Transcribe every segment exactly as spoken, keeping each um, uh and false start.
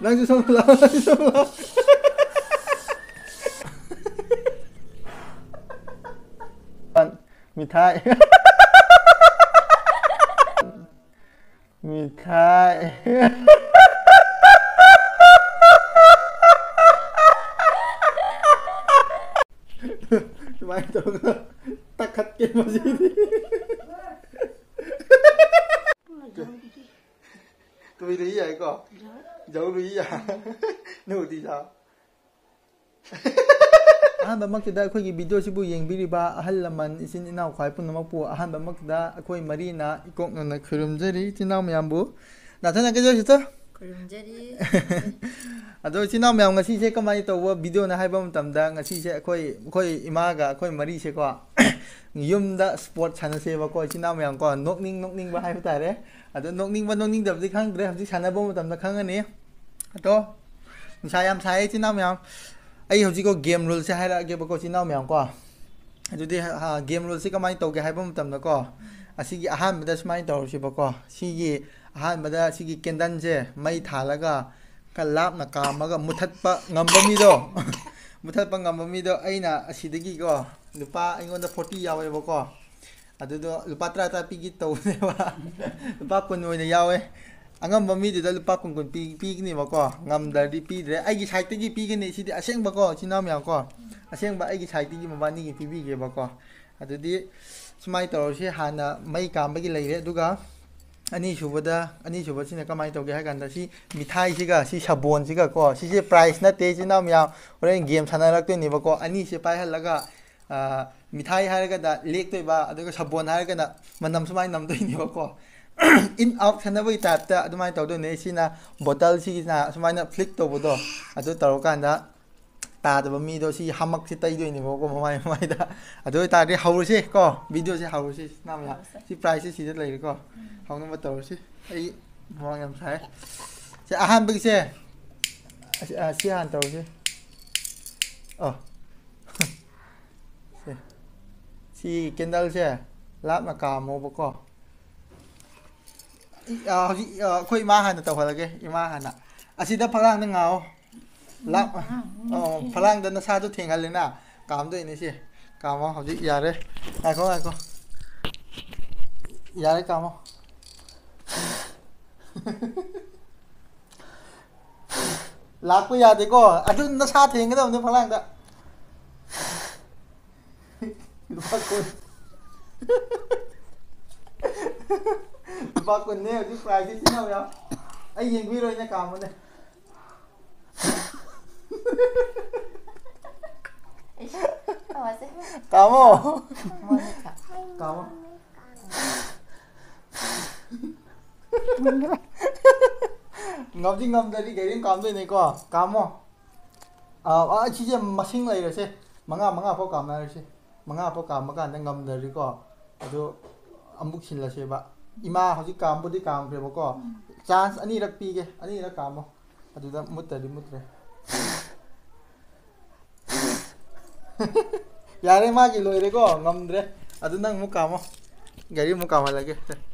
ꯅꯪꯁꯨ ꯁꯣꯝꯗ ꯂꯥꯛꯑꯣ, ꯅꯪꯁꯨ ꯁꯣꯝꯗ ꯂꯥꯛꯑꯣ꯫ ꯃꯤꯊꯥꯏ꯫ ꯃꯤꯊꯥꯏ꯫ ꯁꯨꯃꯥꯏꯅ ꯇꯧꯔꯒ ꯇꯛꯈꯠꯀꯦ ꯃꯁꯤꯗꯤ꯫ ꯇꯨꯏ ꯂꯨꯏ ꯌꯥꯏꯀꯣ? ꯖꯧ ꯂꯨꯏ ꯌꯥꯏ꯫ ꯅꯨꯡꯗꯤ ꯁꯥ꯫ ꯑꯍꯥꯟꯕꯃꯛꯇꯗ ꯑꯩꯈꯣꯏꯒꯤ ꯚꯤꯗꯤꯑꯣꯁꯤꯕꯨ ꯌꯦꯡꯕꯤꯔꯤꯕ ꯑꯍꯜ ꯂꯃꯟ, ꯏꯆꯤꯟ ꯏꯅꯥꯎ ꯈ꯭ꯋꯥꯏ ꯄꯨꯝꯅꯃꯛꯄꯨ ꯑꯍꯥꯟꯕꯃꯛꯇꯗ ꯑꯩꯈꯣꯏ ꯃꯔꯤꯅ ꯏꯀꯣꯛ ꯅꯧꯅ ꯈꯨꯔꯨꯝꯖꯔꯤ, ꯏꯆꯤꯟ ꯏꯅꯥꯎ ꯃꯌꯥꯝꯕꯨ꯫ ꯅꯥꯊꯟ ꯅꯥꯀꯩ ꯆꯠꯁꯤꯇ꯫ ꯈꯨꯔꯨꯝꯖꯔꯤ꯫ ꯑꯗꯣ ꯏꯆꯤꯟ ꯏꯅꯥꯎ ꯃꯌꯥꯝ, ꯉꯁꯤꯁꯦ ꯀꯃꯥꯏꯅ ꯇꯧꯕ ꯚꯤꯗꯤꯑꯣꯅ ꯍꯥꯏꯕ ꯃꯇꯝꯗ, ꯉꯁꯤꯁꯦ ꯑꯩꯈꯣꯏ, ꯑꯩꯈꯣꯏ ꯏꯃꯥꯒ ꯑꯩꯈꯣꯏ ꯃꯔꯤꯁꯦꯀꯣ, ꯌꯨꯝꯗ ꯁ꯭ꯄꯣꯔꯠ ꯁꯥꯟꯅꯁꯦꯕꯀꯣ, ꯏꯆꯤꯟ ꯏꯅꯥꯎ ꯃꯌꯥꯝꯀꯣ, ꯅꯣꯛꯅꯤꯡ ꯅꯣꯛꯅꯤꯡꯕ ꯍꯥꯏꯕ ꯇꯥꯔꯦ꯫ ꯑꯗꯣ ꯅꯣꯛꯅꯤꯡꯕ ꯅꯣꯛꯅꯤꯡꯗꯕꯗꯤ ꯈꯪꯗ꯭ꯔꯦ, ꯍꯧꯖꯤꯛ ꯁꯥꯟꯅꯕ ꯃꯇꯝꯗ ꯈꯪꯉꯅꯤ꯫ ꯑꯗꯣ ꯅꯨꯡꯁꯥ ꯌꯥꯝ ꯁꯥꯏꯌꯦ, ꯏꯆꯤꯟ ꯏꯅꯥꯎ ꯃꯌꯥꯝ꯫ ꯑꯩ ꯍꯧꯖꯤꯛꯀꯣ ꯒꯦꯝ ꯔꯨꯜꯁꯦ ꯍꯥꯏꯔꯛꯑꯒꯦꯕꯀꯣ, ꯏꯆꯤꯟ ꯏꯅꯥꯎ ꯃꯌꯥꯝꯀꯣ꯫ ꯑꯗꯨꯗꯤ, ꯑ, ꯒꯦꯝ ꯔꯨꯜꯁꯦ ꯀꯃꯥꯏꯅ ꯇꯧꯒꯦ ꯍꯥꯏꯕ ꯃꯇꯝꯗꯀꯣ, ꯑꯁꯤꯒꯤ ꯑꯍꯥꯟꯕꯗ ꯁꯨꯃꯥꯏꯅ ꯇꯧꯔꯁꯤꯕꯀꯣ꯫ ꯁꯤꯒꯤ ꯑꯍꯥꯟꯕꯗ ꯁꯤꯒꯤ ꯀꯦꯟꯗꯜꯁꯦ ꯃꯩ ꯊꯥꯜꯂꯒ ꯈꯔ ꯂꯥꯞꯅ ꯀꯥꯝꯃꯒ ꯃꯨꯊꯠꯄ ꯉꯝꯕ ꯃꯤꯗꯣ, ꯃꯨꯊꯠꯄ ꯉꯝꯕ ꯃꯤꯗꯣ ꯑꯩꯅ ꯑꯁꯤꯗꯒꯤꯀꯣ, ꯂꯨꯄꯥ ꯑꯩꯉꯣꯟꯗ ꯐꯣꯔꯇꯤ ꯌꯥꯎꯋꯦꯕꯀꯣ, ꯑꯗꯨꯗꯣ ꯂꯨꯄꯥ ꯇꯔꯥ ꯇꯔꯥ ꯄꯤꯒꯦ ꯇꯧꯕꯅꯦꯕ꯫ ꯂꯨꯄꯥ ꯀꯨꯟ ꯑꯣꯏꯅ ꯌꯥꯎꯋꯦ꯫ ꯑꯉꯝꯕ ꯃꯤꯗꯨꯗ ꯂꯨꯄꯥ ꯀꯨꯟ ꯀꯨꯟ ꯄꯤ-, ꯄꯤꯒꯅꯦꯕꯀꯣ꯫ ꯉꯝꯗ꯭ꯔꯗꯤ ꯄꯤꯗ꯭ꯔꯦ꯫ ꯑꯩꯒꯤ ꯁꯥꯏꯠꯇꯒꯤ ꯄꯤꯒꯅꯤ꯫ ꯁꯤꯗꯤ ꯑꯁꯦꯡꯕꯀꯣ, ꯏꯆꯤꯟ ꯏꯅꯥꯎ ꯃꯌꯥꯝ ꯀꯣ꯫ ꯑꯁꯦꯡꯕ ꯑꯩꯒꯤ ꯁꯥꯏꯠꯇꯒꯤ ꯃꯕꯥꯅꯤꯒꯤ ꯄꯤꯕꯤꯒꯦꯕꯀꯣ꯫ ꯑꯗꯨꯗꯤ ꯁꯨꯃꯥꯏꯅ ꯇꯧꯔꯁꯤ, ꯍꯥꯟꯅ ꯃꯩ ꯀꯥꯝꯕꯒꯤ ꯂꯩꯔꯦ, ꯑꯗꯨꯒ ꯑꯅꯤꯁꯨꯕꯗ, ꯑꯅꯤꯁꯨꯕꯁꯤꯅ ꯀꯃꯥꯏꯅ ꯇꯧꯒꯦ ꯍꯥꯏ ꯀꯥꯟꯗ, ꯁꯤ ꯃꯤꯊꯥꯏꯁꯤꯒ ꯁꯤ ꯁꯥꯕꯣꯟꯁꯤꯒꯀꯣ, ꯁꯤꯁꯦ ꯄ꯭ꯔꯥꯏꯖ ꯅꯠꯇꯦ, ꯏꯆꯤꯟ ꯏꯅꯥꯎ ꯃꯌꯥꯝ꯫ ꯍꯣꯔꯦꯟ ꯒꯦꯝ ꯁꯥꯟꯅꯔꯛꯇꯣꯏꯅꯦꯕꯀꯣ꯫ ꯑꯅꯤꯁꯦ ꯄꯥꯏꯍꯜꯂꯒ, ꯑ, ꯃꯤꯊꯥꯏ ꯍꯥꯏꯔꯒꯅ ꯂꯦꯛꯇꯣꯏꯕ, ꯑꯗꯨꯒ ꯁꯥꯕꯣꯟ ꯍꯥꯏꯔꯒꯅ ꯃꯅꯝ ꯁꯨꯃꯥꯏꯅ ꯅꯝꯗꯣꯏꯅꯦꯕꯀꯣ꯫ ꯏꯟ ꯑꯥꯎꯠ ꯁꯥꯟꯅꯕꯒꯤ ꯇꯥꯏꯞꯇ ꯑꯗꯨꯃꯥꯏꯅ ꯇꯧꯗꯣꯏꯅꯦ꯫ ꯁꯤꯅ ꯕꯣꯇꯜꯁꯤꯒꯤꯅ ꯁꯨꯃꯥꯏꯅ ꯐ꯭ꯂꯤꯛ ꯇꯧꯕꯗꯣ, ꯑꯗꯨ ꯇꯧꯔꯀꯥꯟꯗ ꯇꯥꯗꯕ ꯃꯤꯗꯣ ꯁꯤ ꯍꯥꯃꯛꯁꯤ ꯇꯩꯗꯣꯏꯅꯦꯕꯀꯣ, ꯃꯃꯥꯏ ꯃꯃꯥꯏꯗ꯫ ꯑꯗꯨ ꯑꯣꯏꯇꯥꯔꯗꯤ ꯍꯧꯔꯁꯦ ꯀꯣ, ꯚꯤꯗꯤꯑꯣꯁꯦ ꯍꯧꯔꯁꯦ, ꯏꯆꯤꯟ ꯏꯅꯥꯎ ꯃꯌꯥꯝ꯫ ꯍꯧꯔꯁꯦ꯫ ꯁꯤ ꯄ꯭ꯔꯥꯏꯖꯁꯦ ꯁꯤꯗ ꯂꯩꯔꯦꯀꯣ꯫ ꯎꯝ꯫ ꯍꯧꯅꯕ ꯇꯧꯔꯁꯤ꯫ ꯑꯩ ꯍꯨꯃꯥꯡ ꯌꯥꯝ ꯁꯥꯏ꯫ ꯁꯦ, ꯑꯍꯥꯟꯕꯒꯤꯁꯦ, ꯑꯁꯤ, ꯑꯁꯤ ꯍꯥꯟꯅ ꯇꯧꯔꯁꯤ꯫ ꯑꯣ꯫ ꯁꯦ꯫ ꯁꯤ ꯀꯦꯟꯗꯜꯁꯦ ꯂꯥꯞꯅ ꯀꯥꯝꯃꯣꯕꯀꯣ꯫ ꯏ-, ꯑ, ꯍꯧꯖꯤꯛ, ꯑ, ꯑꯩꯈꯣꯏ ꯏꯃꯥ ꯍꯥꯟꯅ ꯇꯧꯍꯜꯂꯒꯦ, ꯏꯃꯥ ꯍꯥꯟꯅ꯫ ꯑꯁꯤꯗ ꯐꯂꯥꯡꯗ ꯉꯥꯑꯣ꯫ ꯂꯥꯛ-, ꯑꯣ, ꯐꯂꯥꯡꯗ ꯅꯁꯥꯗꯣ ꯊꯦꯡꯍꯜꯂꯦꯅ꯫ ꯀꯥꯝꯗꯣꯏꯅꯦ ꯁꯤ꯫ ꯀꯥꯝꯃꯣ ꯍꯧꯖꯤꯛ ꯌꯥꯔꯦ꯫ ꯉꯥꯏꯈꯣ, ꯉꯥꯏꯈꯣ꯫ ꯌꯥꯔꯦ, ꯀꯥꯝꯃꯣ꯫ ꯂꯥꯛꯄ ꯌꯥꯗꯦꯀꯣ꯫ ꯑꯗꯨ ꯅꯁꯥ ꯊꯦꯡꯒꯗꯕꯅꯦ ꯐꯂꯥꯡꯗ꯫ ꯂꯨꯄꯥ ꯀꯨꯟ꯫ ꯂꯨꯄꯥ ꯀꯨꯟꯅꯦ ꯍꯧꯖꯤꯛ price ꯁꯤ ꯁꯤꯖꯤꯟꯅꯕ ꯌꯥꯎ-, ꯑꯩ ꯌꯦꯡꯕꯤꯔꯣꯏꯅꯦ, ꯀꯥꯝꯃꯣꯅꯦ꯫ ꯇꯧꯔꯁꯦ꯫ ꯀꯥꯝꯃꯣ꯫ ꯃꯣꯏꯅ ꯀꯥ-, ꯀꯥꯝꯃꯣ꯫ ꯉꯝꯗꯤ ꯉꯝꯗ꯭ꯔꯗꯤ ꯒꯥꯔꯤ ꯑꯃ ꯀꯥꯝꯗꯣꯏꯅꯦꯀꯣ꯫ ꯀꯥꯝꯃꯣ꯫ ꯑꯥ, ꯑꯥ, ꯁꯤꯁꯦ ꯃꯁꯤꯡ ꯂꯩꯔꯁꯦ꯫ ꯃꯉꯥ, ꯃꯉꯥ ꯐꯥꯎ ꯀꯥꯝꯅꯔꯁꯦ꯫ ꯃꯉꯥ ꯐꯥꯎ ꯀꯥꯝꯕ ꯀꯥꯟꯗ ꯉꯝꯗ꯭ꯔꯗꯤꯀꯣ, ꯑꯗꯨ ꯑꯃꯨꯛ ꯁꯤꯜꯂꯁꯦꯕ꯫ ꯏꯃꯥ ꯍꯧꯖꯤꯛ ꯀꯥꯝꯕꯨꯗꯤ ꯀꯥꯝꯈ꯭ꯔꯦꯕꯀꯣ꯫ Chance ꯑꯅꯤꯔꯛ ꯄꯤꯒꯦ꯫ ꯑꯅꯤꯔꯛ ꯀꯥꯝꯃꯣ꯫ ꯑꯗꯨꯗ ꯃꯨꯠꯇ꯭ꯔꯗꯤ ꯃꯨꯠꯇ꯭ꯔꯦ꯫ ꯌꯥꯔꯦ, ꯃꯥꯒꯤ ꯂꯣꯏꯔꯦꯀꯣ, ꯉꯝꯗ꯭ꯔꯦ꯫ ꯑꯗꯨ ꯅꯪ ꯑꯃꯨꯛ ꯀꯥꯝꯃꯣ꯫ ꯒꯥꯔꯤ ꯑꯃꯨꯛ ꯀꯥꯝꯍꯜꯂꯒꯦ꯫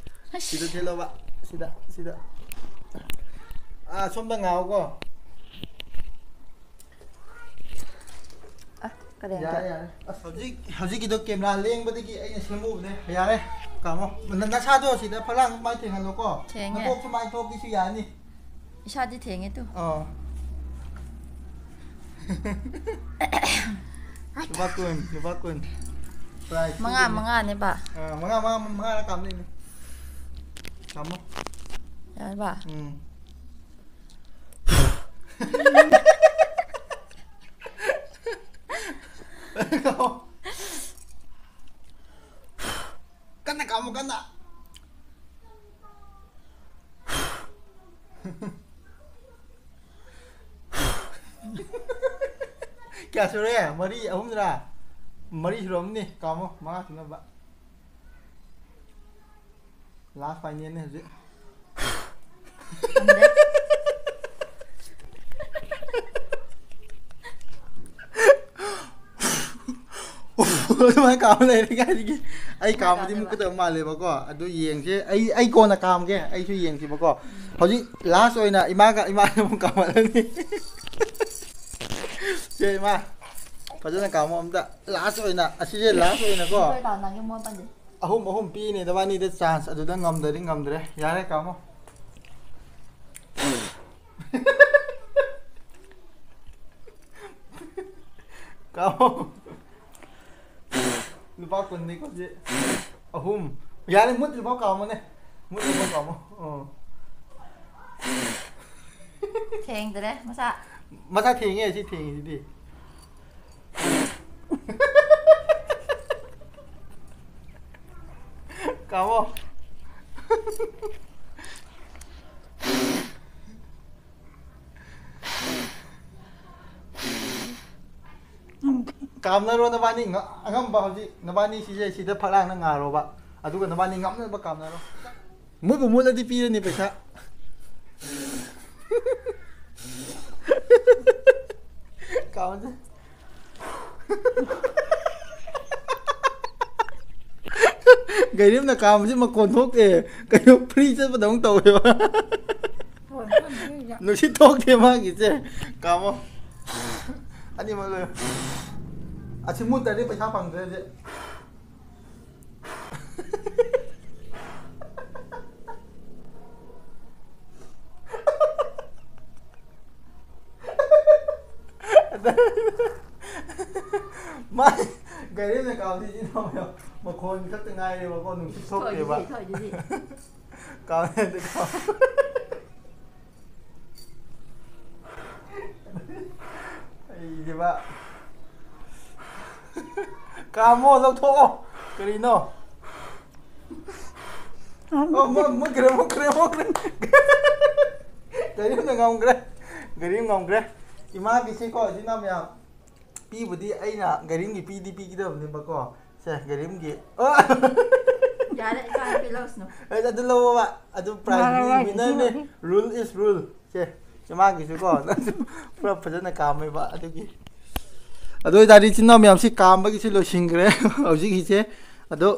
ꯁꯤꯗ ꯊꯦꯠꯂꯣꯕ꯫ ꯁꯤꯗ, ꯁꯤꯗ꯫ ꯑꯥ, ꯁꯣꯝꯗ ꯉꯥꯎꯀꯣ꯫ ꯑ, ꯀꯔꯤ ꯍꯥꯏꯕ? ꯌꯥꯔꯦ, ꯌꯥꯔꯦ꯫ ꯑꯁ, ꯍꯧꯖꯤꯛ, ꯍꯧꯖꯤꯛꯀꯤꯗꯣ camera ꯂꯦꯡꯕꯗꯒꯤ ꯑꯩꯅ ꯁꯦꯝꯍꯧꯕꯅꯦ꯫ ꯌꯥꯔꯦ, ꯀꯥꯝꯃꯣ꯫ ꯅ-, ꯅꯁꯥꯗꯣ ꯁꯤꯗ ꯐꯂꯥꯡ ꯃꯥꯏ ꯊꯦꯡꯍꯜꯂꯣꯀꯣ꯫ ꯊꯦꯡꯉꯦ꯫ ꯅꯀꯣꯛꯁꯨ ꯃꯥꯏ ꯊꯣꯛꯀꯤꯁꯨ ꯌꯥꯅꯤ꯫ ꯏꯁꯥꯗꯤ ꯊꯦꯡꯉꯦ ꯇꯨ꯫ ꯑꯥ꯫ ꯂꯨꯄꯥ ꯀꯨꯟ, ꯂꯨꯄꯥ ꯀꯨꯟ꯫ Price ꯃꯉꯥ, ꯄꯤꯗꯣꯏꯅꯦ꯫ ꯃꯉꯥꯅꯦꯕ꯫ ꯑꯥ, ꯃꯉꯥ, ꯃꯉꯥ, ꯃꯉꯥꯔ ꯀꯥꯝꯗꯣꯏꯅꯦ꯫ ꯀꯥꯝꯃꯣ꯫ ꯌꯥꯔꯕ? ꯎꯝ꯫ ꯀꯥꯝꯃꯣ꯫ ꯀꯟꯅ ꯀꯥꯝꯃꯣ, ꯀꯟꯅ꯫ ꯀꯌꯥ ꯁꯨꯔꯦ? ꯃꯔꯤ, ꯑꯍꯨꯝꯔꯥ? ꯃꯔꯤ ꯁꯨꯔꯝꯅꯤ꯫ ꯀꯥꯝꯃꯣ, ꯃꯉꯥ ꯁꯨꯅꯕ꯫ Last final ꯅꯦ ꯍꯧꯖꯤꯛ꯫ ꯉꯝꯗꯦ꯫ ꯑꯗꯨꯃꯥꯏꯅ ꯀꯥꯝꯃ ꯂꯩꯔꯦ ꯀꯥꯏꯗꯒꯤ꯫ ꯑꯩ ꯀꯥꯝꯕꯗꯤ ꯃꯨꯠꯀꯗꯕ ꯃꯥꯜꯂꯦꯕꯀꯣ꯫ ꯑꯗꯨ ꯌꯦꯡꯁꯦ꯫ ꯑꯩ ꯑꯩ ꯀꯣꯟꯅ ꯀꯥꯝꯒꯦ꯫ ꯑꯩꯁꯨ ꯌꯦꯡꯁꯤꯕꯀꯣ꯫ ꯍꯧꯖꯤꯛ ꯂꯥꯁ ꯑꯣꯏꯅ ꯏꯃꯥꯒ ꯏꯃꯥꯅ ꯑꯃꯨꯛ ꯀꯥꯝꯍꯜꯂꯅꯤ꯫ ꯁꯦ ꯏꯃꯥ, ꯐꯖꯅ ꯀꯥꯝꯃꯣ ꯑꯝꯇ꯫ ꯂꯥꯁ ꯑꯣꯏꯅ, ꯑꯁꯤꯁꯦ ꯂꯥꯁ ꯑꯣꯏꯅꯀꯣ꯫ ꯑꯍꯨꯝ ꯑꯍꯨꯝ ꯄꯤꯅꯦ ꯅꯕꯥꯅꯤꯗ ꯆꯥꯟꯁ꯫ ꯑꯗꯨꯗ ꯉꯝꯗꯗꯤ ꯉꯝꯗ꯭ꯔꯦ꯫ ꯌꯥꯔꯦ ꯀꯥꯝꯃꯣ꯫ ꯀꯥꯝꯃꯣ꯫ ꯂꯨꯄꯥ ꯀꯨꯟꯅꯤꯀꯣ ꯁꯤ꯫ ꯑꯍꯨꯝ꯫ ꯌꯥꯔꯦ, ꯃꯨꯠꯇ꯭ꯔꯤꯐꯥꯎ ꯀꯥꯝꯃꯣꯅꯦ꯫ ꯃꯨꯠꯇ꯭ꯔꯤꯐꯥꯎ ꯀꯥꯝꯃꯣ꯫ ꯑꯣ꯫ ꯊꯦꯡꯗ꯭ꯔꯦ ꯃꯁꯥ꯫ ꯃꯁꯥ ꯊꯦꯡꯉꯦ ꯁꯤ ꯊꯦꯡꯉꯤꯁꯤꯗꯤ꯫ ꯀꯥꯝꯃꯣ꯫ ꯀꯥꯝꯅꯔꯣ ꯅꯕꯥꯅꯤ꯫ ꯉ-, ꯑꯉꯝꯕ ꯍꯧꯖꯤꯛ ꯅꯕꯥꯅꯤ ꯁꯤꯁꯦ ꯁꯤꯗ ꯐꯛꯂꯥꯡꯅ ꯉꯥꯔꯣꯕ꯫ ꯑꯗꯨꯒ ꯅꯕꯥꯅꯤ ꯉꯝꯅꯕ ꯀꯥꯝꯅꯔꯣ꯫ ꯃꯨꯠꯄꯨ ꯃꯨꯠꯂꯗꯤ ꯄꯤꯔꯅꯤ ꯄꯩꯁꯥ꯫ ꯀꯥꯝꯃꯁꯦ꯫ ꯒꯥꯔꯤ ꯑꯃꯅ ꯀꯥꯝꯕꯁꯤ ꯃꯈꯣꯟ ꯊꯣꯛꯇꯦ꯫ ꯀꯩꯅꯣ ꯐ꯭ꯔꯤ ꯆꯠꯄꯗꯧꯅ ꯇꯧꯋꯦꯕ꯫ ꯅꯨꯡꯁꯤꯠ ꯊꯣꯛꯇꯦ ꯃꯥꯒꯤꯁꯦ꯫ ꯀꯥꯝꯃꯣ꯫ ꯑꯅꯤꯃꯛ ꯂꯣꯏ꯫ ꯑꯁꯤ ꯃꯨꯠꯇ꯭ꯔꯗꯤ ꯄꯩꯁꯥ ꯐꯪꯗ꯭ꯔꯦ ꯍꯧꯖꯤꯛ꯫ ꯃꯥ ꯒꯥꯔꯤ ꯑꯃꯅ ꯀꯥꯝꯕꯁꯤ ꯁꯤ ꯇꯧꯋꯦꯕ꯫ ꯃꯈꯣꯟ ꯈꯛꯇ ꯉꯥꯏꯔꯦꯕꯀꯣ, ꯅꯨꯡꯁꯤꯠ ꯊꯣꯛꯇꯦꯕ꯫ ꯊꯣꯛꯏꯗꯨꯗꯤ, ꯊꯣꯛꯏꯗꯨꯗꯤ꯫ ꯀꯥꯝꯃꯦ ꯑꯗꯨ ꯀꯥꯝ-, ꯑꯩꯗꯤꯕ꯫ ꯀꯥꯝꯃꯣ, ꯂꯧꯊꯣꯛꯑꯣ꯫ ꯀꯔꯤꯅꯣ? ꯑꯣ, ꯃꯨꯠ-, ꯃꯨꯠꯈ꯭ꯔꯦ, ꯃꯨꯠꯈ꯭ꯔꯦ, ꯃꯨꯠꯈ꯭ꯔꯦ꯫ ꯒꯥꯔꯤ ꯑꯃꯅ ꯉꯝꯈ꯭ꯔꯦ꯫ ꯒꯥꯔꯤ ꯑꯃ ꯉꯝꯈ꯭ꯔꯦ꯫ ꯏꯃꯥꯒꯤꯁꯤꯀꯣ, ꯏꯆꯤꯟ ꯏꯅꯥꯎ ꯃꯌꯥꯝ, ꯄꯤꯕꯨꯗꯤ ꯑꯩꯅ ꯒꯥꯔꯤꯝꯒꯤ ꯄꯤꯗꯤ ꯄꯤꯒꯗꯕꯅꯦꯕꯀꯣ꯫ ꯁꯦ, ꯒꯥꯔꯤꯝꯒꯤ꯫ ꯑꯣ! ꯌꯥꯔꯦ, ꯏꯆꯥꯅꯨꯄꯤ ꯂꯧꯁꯅꯨ꯫ ꯑꯩ ꯑꯗꯨ ꯂꯧꯑꯣꯕ꯫ ꯑꯗꯨ prize ꯃꯥꯔꯣ ꯃꯤ ꯍꯥꯏꯁꯦ winner ꯅꯦ꯫ ꯁꯤꯃꯗꯤ? Rule is rule꯫ ꯁꯦ, ꯏꯃꯥꯒꯤꯁꯨ ꯀꯣ, ꯅꯪꯁꯨ ꯄꯨꯔꯥ ꯐꯖꯅ ꯀꯥꯝꯃꯦꯕ, ꯑꯗꯨꯒꯤ꯫ ꯑꯗꯨ ꯑꯣꯏꯇꯥꯔꯗꯤ ꯏꯆꯤꯟ ꯏꯅꯥꯎ ꯃꯌꯥꯝꯁꯤ ꯀꯥꯝꯕꯒꯤꯁꯤ ꯂꯣꯏꯁꯤꯟꯈ꯭ꯔꯦ꯫ ꯍꯧꯖꯤꯛꯀꯤꯁꯦ꯫ ꯑꯗꯣ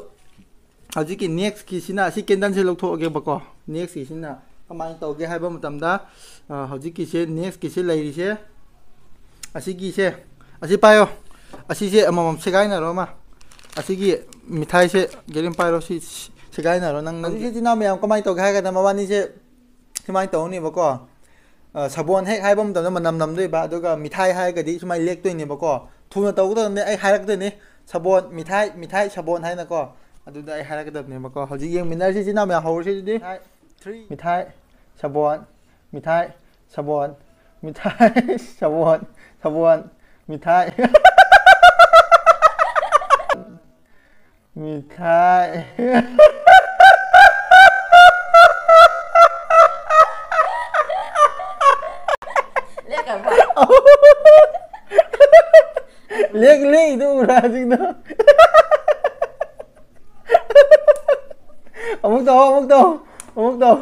ꯍꯧꯖꯤꯛꯀꯤ ꯅꯦꯛꯁꯀꯤꯁꯤꯅ, ꯑꯁꯤ ꯀꯦꯟꯗꯜꯁꯦ ꯂꯧꯊꯣꯛꯑꯒꯦꯕꯀꯣ꯫ ꯅꯦꯛꯁꯀꯤꯁꯤꯅ ꯀꯃꯥꯏꯅ ꯇꯧꯒꯦ ꯍꯥꯏꯕ ꯃꯇꯝꯗ, ꯑ, ꯍꯧꯖꯤꯛꯀꯤꯁꯦ, ꯅꯦꯛꯁꯀꯤꯁꯦ ꯂꯩꯔꯤꯁꯦ, ꯑꯁꯤꯒꯤꯁꯦ, ꯑꯁꯤ ꯄꯥꯏꯌꯣ꯫ ꯑꯁꯤꯁꯦ ꯑꯃꯃꯝ ꯁꯦꯒꯥꯏꯅꯔꯣ ꯑꯃ꯫ ꯑꯁꯤꯒꯤ ꯃꯤꯊꯥꯏꯁꯦ ꯒꯦꯔꯤꯝ ꯄꯥꯏꯔꯣ, ꯁꯤ ꯁꯦꯒꯥꯏꯅꯔꯣ ꯅꯪ, ꯅꯪ꯫ ꯍꯧꯖꯤꯛꯀꯤ ꯏꯆꯤꯟ ꯏꯅꯥꯎ ꯃꯌꯥꯝ ꯀꯃꯥꯏꯅ ꯇꯧꯒꯦ ꯍꯥꯏꯔꯒꯅ ꯃꯕꯥꯅꯤꯁꯦ ꯁꯨꯃꯥꯏꯅ ꯇꯧꯅꯦꯕꯀꯣ꯫ ꯑ, ꯁꯥꯕꯣꯟ ꯍꯦꯛ ꯍꯥꯏꯕ ꯃꯇꯝꯗ ꯃꯅꯝ ꯅꯝꯗꯣꯏꯕ, ꯑꯗꯨꯒ ꯃꯤꯊꯥꯏ ꯍꯥꯏꯔꯒꯗꯤ ꯁꯨꯃꯥꯏꯅ ꯂꯦꯛꯇꯣꯏꯅꯦꯕꯀꯣ꯫ ꯊꯨꯅ ꯇꯧꯒꯗꯕꯅꯦ, ꯑꯩ ꯍꯥꯏꯔꯛꯇꯣꯏꯅꯦ꯫ ꯁꯥꯕꯣꯟ, ꯃꯤꯊꯥꯏ, ꯃꯤꯊꯥꯏ, ꯁꯥꯕꯣꯟ ꯍꯥꯏꯅꯀꯣ꯫ ꯑꯗꯨꯗ ꯑꯩ ꯍꯥꯏꯔꯛꯀꯗꯕꯅꯦꯕꯀꯣ꯫ ꯍꯧꯖꯤꯛ ꯌꯦꯡꯃꯤꯟꯅꯔꯁꯤ, ꯏꯆꯤꯟ ꯏꯅꯥꯎ ꯃꯌꯥꯝ, ꯍꯧꯔꯁꯤ ꯑꯗꯨꯗꯤ꯫ ꯃꯤꯊꯥꯏ, ꯊ꯭ꯔꯤ꯫ ꯃꯤꯊꯥꯏ, ꯁꯥꯕꯣꯟ, ꯃꯤꯊꯥꯏ, ꯁꯥꯕꯣꯟ, ꯃꯤꯊꯥꯏ, ꯁꯥꯕꯣꯟ, ꯁꯥꯕꯣꯟ, ꯃꯤꯊꯥꯏ꯫ ꯃꯤꯊꯥꯏ꯫ ꯂꯦꯛꯈ꯭ꯔꯕ? ꯂꯦꯛ, ꯂꯦꯛꯏꯗꯣ ꯎꯕ꯭ꯔꯥ ꯍꯧꯖꯤꯛꯗꯣ? ꯑꯃꯨꯛ ꯇꯧ, ꯑꯃꯨꯛ ꯇꯧ, ꯑꯃꯨꯛ ꯇꯧ꯫